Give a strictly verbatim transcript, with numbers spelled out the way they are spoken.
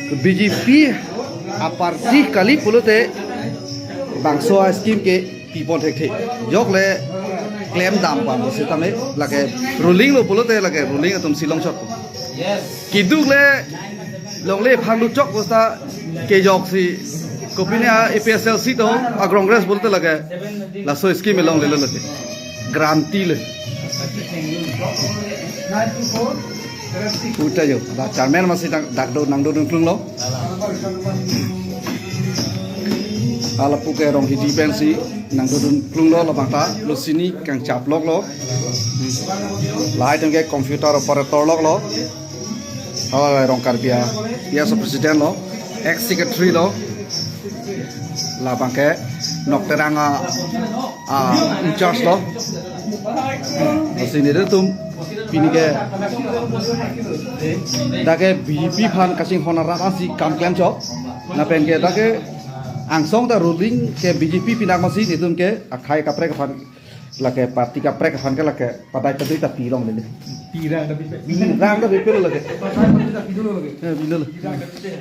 B J P aparty kali pulote bangso a-scheme ke pipon thekthe. Jok le klem dam pam setame lake ruling lo pulote lake ruling atum si longchot. Keduk le longle aphan luchok bosta kejok si kopine a-A P H L C to a-Congress pulote lake laso scheme longle lo lake. Guarantee le. Puta jo, la chairman masi dak, dak do nang do dun klung lo. Ala puke rong hidi pensi nang do dun klung lo labang ta lo sini kangchap lok lo. Lahai tengke computer operator lok lo. Oh, rong Karbi a, ya so president lo, ex secretary lo. Labang ke Nokterang a, a in-charge lo. Lasi nelitum pini ke dak ke B J P aphan kachinghon arat ansi kam klemchot. Lapen ke dak ke angsong ta ruling ke B J P pinak masi nelitum ke akhai kaprek aphan lake party kaprek aphan ke lake padai padai ta pilong lele. Pirang ta pipe. Pirang ta pipe lo lake. Padai padai ta pidolo lake. Eh, pidolo. Pirang ta pipe.